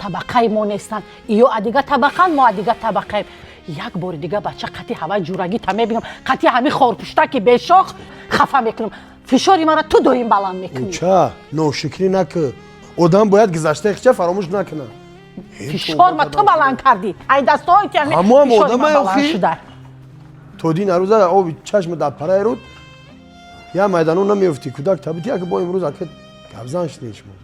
Табақаи мо нестанд, ё адига табақанд, мо адига табақаем. Як бори дига, бача, қати ҳавай ҷурагита мебинам, қати ҳами хорпуштаки бешох, хафа мекунам. Фишори мара ту доим баланд мекунӣ. Уча, ношукрӣ накӣ. Одам бояд гузаштаи хича фаромӯш накунад. Фишор ма ту баланд кардӣ, ай дастҳои ти ҳами Ҳамоам фишори ман одамай баланд охи. шуда. То дин арӯза оби чашма дар параи руд я майдано намеёфтӣ, кӯдак табити яке бо имрӯз ака гапзан шудем шумо.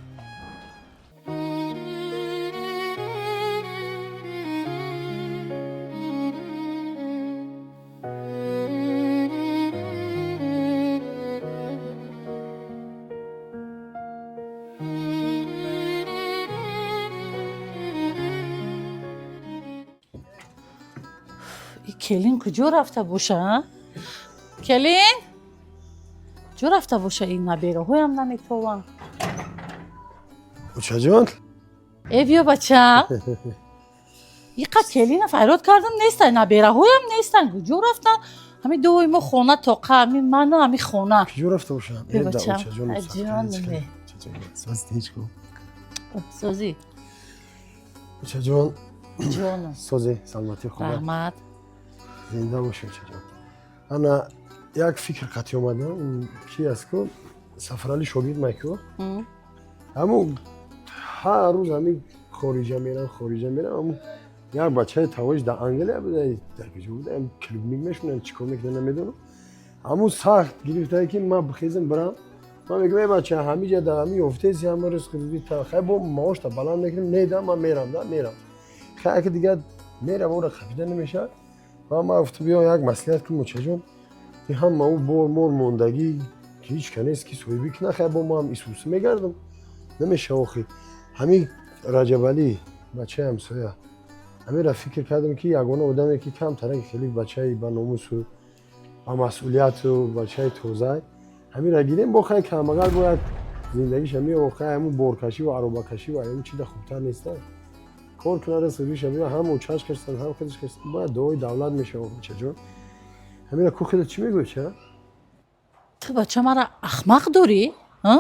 И келин куҷо рафта боша, а? Келин куҷо рафта боша? Ин набераҳоям наметованд. Учаҷон. Э, биё, бача. Иқа келина файрод кардам, нестан, набераҳоям нестан. Куҷо рафтан? Ҳами дуои мо хона тоқа, ҳами ману ҳами хона. Куҷо рафта бошам? Бе, бачам. Ай, ҷон, бе. Созӣ? Учаҷон. Ҷоном. Созе, саломатӣ, хуб? Раҳмат. Зинда бошӣ, учаҷон. Ана як фикр қатъи омадам, ки аст ку Сафарали шогирд майку. Ҳамун ҳар рӯз ҳамин хориҷа мерам, хориҷа мерам. Ҳамун як бачаи тавоиш дар Англия буда, дар куҷо буда, клубник мешунам, чӣ кор мекунам, намедонам. Ҳамун сахт гирифтае, ки ман бихезам бирам. Ман мегӯям: «Эй бача, ҳамиҷа дар ҳамин ёфтеси, ҳама ризқи рӯзӣ, хай, бо маошта баланд мекунем». Не, да, ман мерам, да мерам. Хай, аки дигар мерам, ора қапида намешавад. Ва ман гуфтам, биё як маслиҳат кун, мучаҷон, ки ҳама ӯ бор мор мондагӣ, ки ҳеҷ ка нест, ки соҳибӣ кунад. Хай, бо ман исусӣ мегардам, намешава. Охи ҳамин Раҷабалӣ, бачаи ҳамсоя, ҳаминра фикр кардам, ки ягона одаме, ки камтараки хеле бачаи ба номусу ба масъулияту бачаи тозай, ҳаминра гирем. Бо хай, камагар бо як зиндагиша мео. Хай, ҳамун боркашӣ ва аробакашӣ ва ҳамун чида хубтар неста. Кор кунад, ризқиша биё, ҳам учаш кашсан, ҳам худаш кашсан, бояд дуои давлат мешава. Бачаҷон, ҳаминра ку хеле чӣ мегӯӣ, ча? Ту, бача, мара ахмақ дорӣ, а?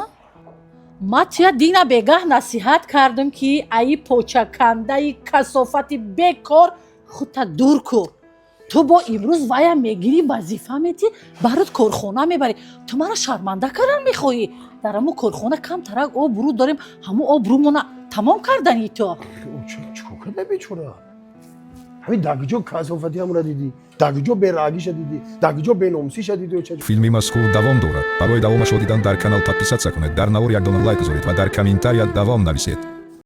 Ма тия дина бегаҳ насиҳат кардам, ки аи почакандаи касофати бекор худта дур ку. Ту бо имрӯз вая мегирӣ, вазифа метӣ, барот корхона мебарӣ. Ту мара шарманда кардан мехоҳӣ. Дар ҳамун корхона камтарак обрӯ дорем, ҳамун обрӯмона тамом кардани ту. Чикор карда бечора? Ҳамин дар куҷо касофати ҳамура дидӣ? Дар куҷо берагиша дидӣ? Дар куҷо беномусиша дидӣ? Филми мазкур давом дорад. Барои давомашро дидан дар канал подписаться кунед, дар навор як дона лайк гузоред ва дар комментария давом нависед.